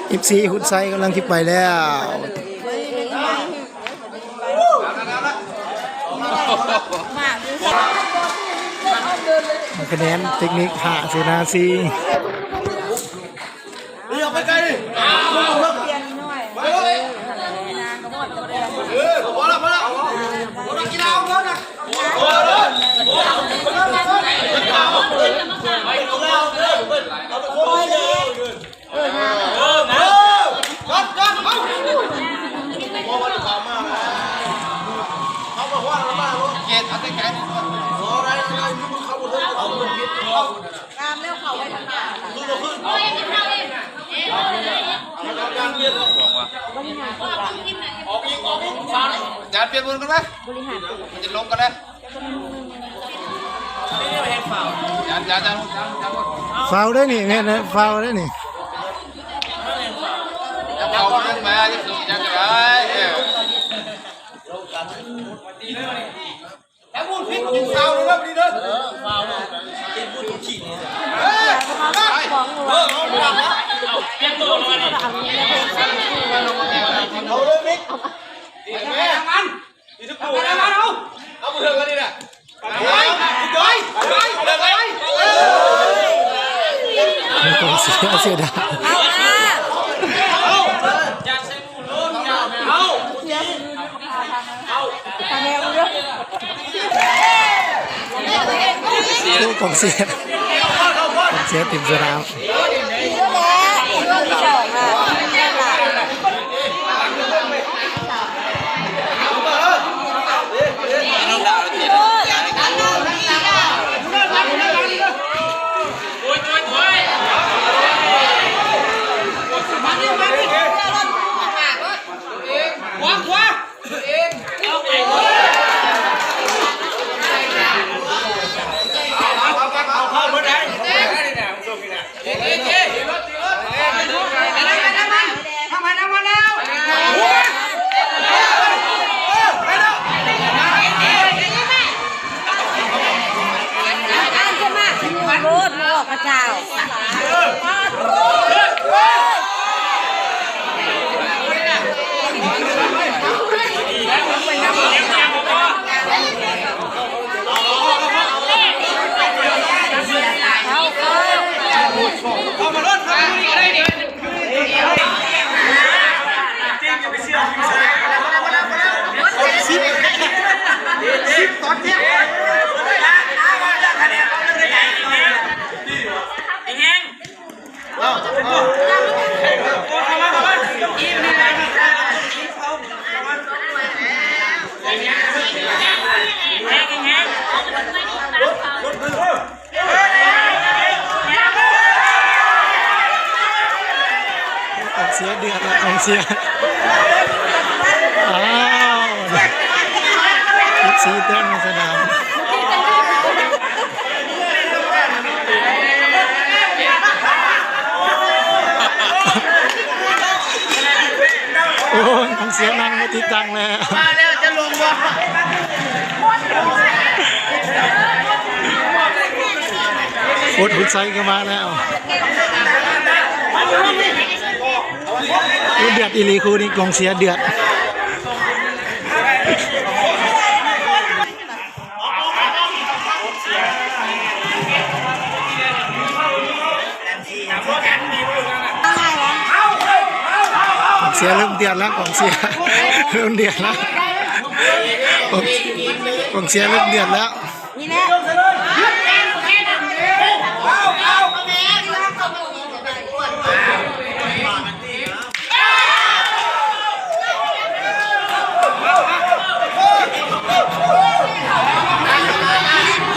ເອັຟຊີ ຮຸດໄຊກຳລັງຊິໄປແລ້ວ. ຄະແນນເຕັກນິກ ຫ້າ ເສນາ ສີ່. ຈານປ່ຽນບົນກັນໄປ ມັນຈະລົງກັນແລ້ວ. ຢ່າ ຢ່າ ຢ່າ ຢ່າ ຢ່າ ຟາວໄດ້ນີ້ ແມ່ນ ຟາວໄດ້ນີ້. ໂອ້ ກອງເຊຍ ກອງເຊຍເຕັມສະໜາມ. ກອງເຊຍເດືອດລະ ກອງເຊຍ. ອ້າວ ເອັຟຊີ ແຕ້ມໃນສະໜາມ. ໂອ້ຍ ກອງເຊຍນັ່ງບໍ່ຕິດຕັ້ງແລ້ວ. ມາແລ້ວ ຈະລົງບໍ່? ໂຄດຮຸດໄຊກໍມາແລ້ວ. ໂອ້ ເດືອດອີ່ຫຼີຄູ່ນີ້ ກອງເຊຍເດືອດ. ກອງເຊຍເລີ່ມເດືອດແລ້ວ ກອງເຊຍເລີ່ມເດືອດແລ້ວ ກອງ ກອງເຊຍເລີ່ມເດືອດແລ້ວ. ນີ້ແຫຼະ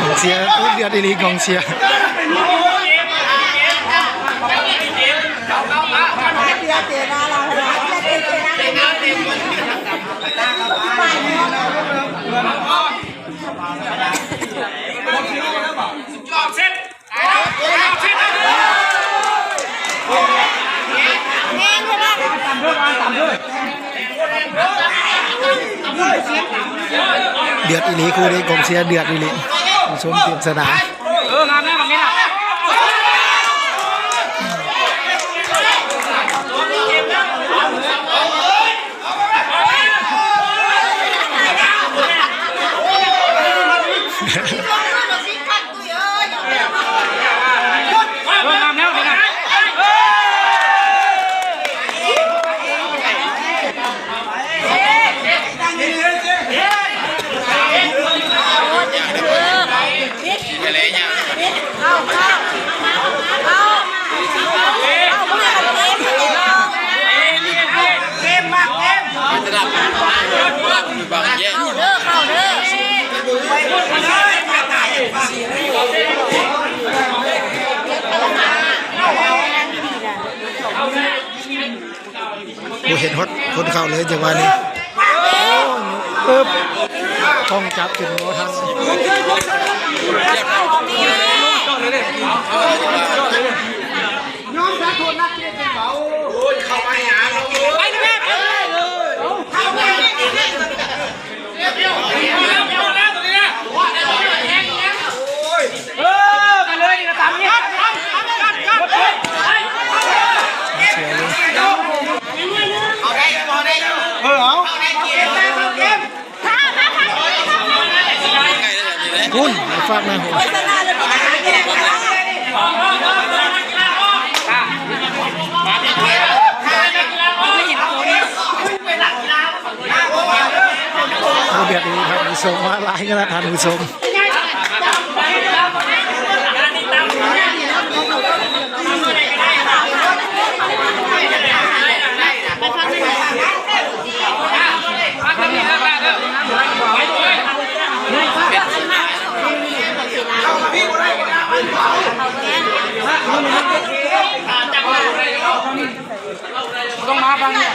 ກອງເຊຍ ໂອ້ ເດືອດອີ່ຫຼີ ກອງເຊຍ. ເດືອດອີ່ຫຼີຄູ່ນີ້ ກອງເຊຍເດືອດອີ່ຫຼີ. ຊົມເຕັມສະໜາມ. ເອີ ງາມແລ້ວ ບາງນີ້ນະ. ເອີ ງາມແລ້ວ ງາມແລ້ວ. ບໍ່ເຫັນຮອດຄົນເຂົ້າເລີຍຈັງຫວະນີ້. ໂອ້ ປຶບ ກ້ອງຈັບຈົນບໍ່ທັນ. ເອີ ໄປເລີຍ ນີ້ນະ ຕາມນີ້. ເອີ ເອົາ ພຸ້ນ ຝາກນະ. ໂອ້ ແບບນີ້ທ່ານຜູ້ຊົມ ມາຫຼາຍຂະໜາດ ທ່ານຜູ້ຊົມ. ຕ້ອງມາຟັງນີ້.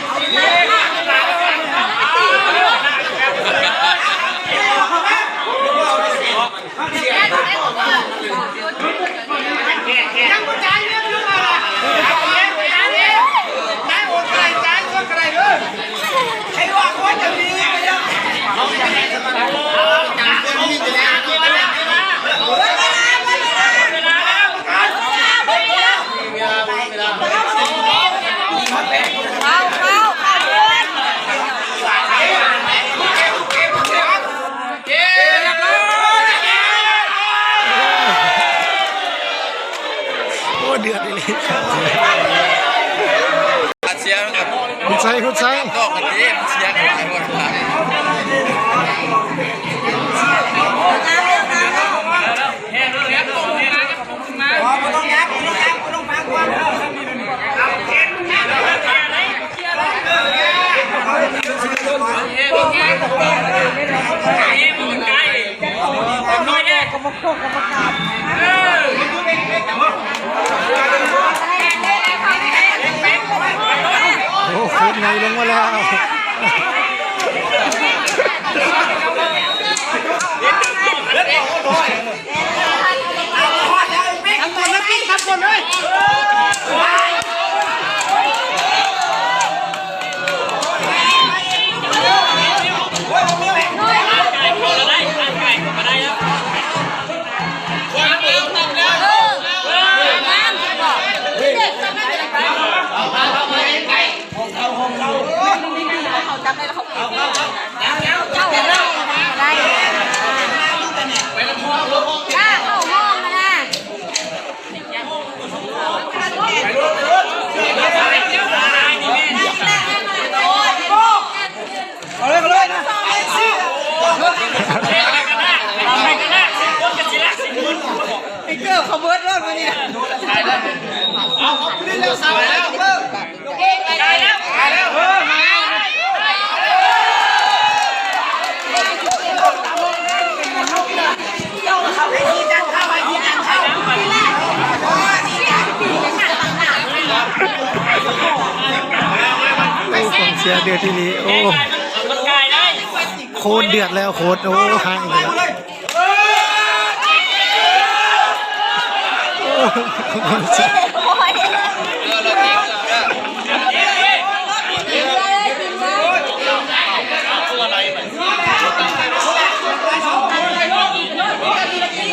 ໂອ້ ເດືອດອີ່ຫຼີ. ເຊຍນຳກັນ ຄຸນໄຊ ຄຸນໄຊ ນອກກັນເດ້ ມັນເຊຍກັນຫຼາຍຄົນ. ໂອ້ ໂຄດໃຫຍ່ລົງມາແລ້ວ. ເອົາເລີຍ ເອົາເລີຍ ໄປເກີບເຂົາເບິດໂລດມື້ນີ້ນະ. ເອົາ ເຂົາຜູ້ຫຼິ້ນແລ້ວ ເຊົາແລ້ວ ເອີ ໄດ້ແລ້ວ ໄດ້ແລ້ວ ເອີ ມາແລ້ວ. ໂອ້ ກອງເຊຍເດືອດອີ່ຫຼີ. ໂອ້ ໂຄດເດືອດແລ້ວ ໂຄດ ໂອ້ ຮ້າຍອີກແລ້ວ. ໂອ້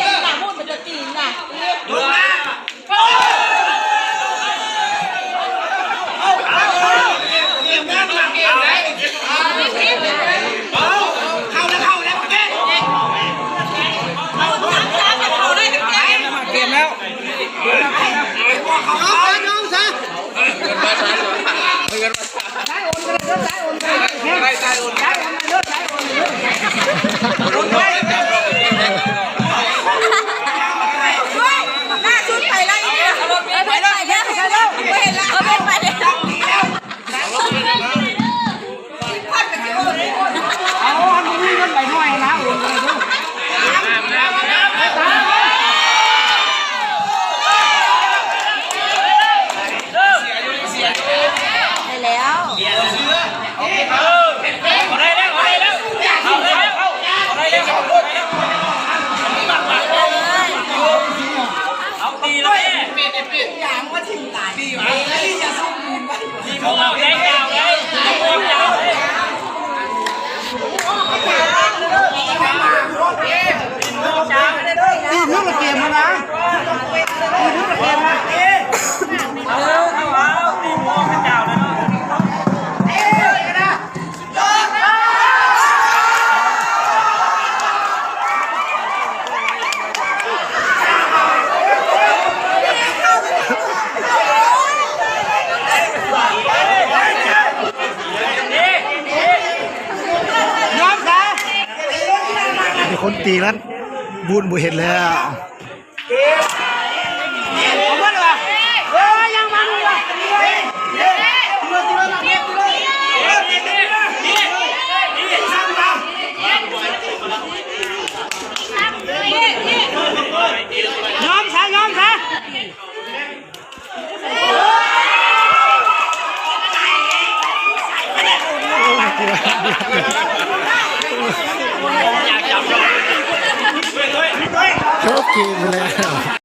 ໄດ້ແລ້ວ ເອົາໄດ້ແລ້ວ ເອົາໄດ້ແລ້ວ ເອົາໄດ້ແລ້ວ ເອົາໄດ້ແລ້ວ ເອົາໄດ້ແລ້ວ ເອົາຕີເລີຍ ຍອມຊະ ມີຄົນຕີກັນ ບຸນບໍ່ເຮັດແລ້ວ. ຍອມຊະ ຍອມຊະ. ຈົບເກມໄປແລ້ວ.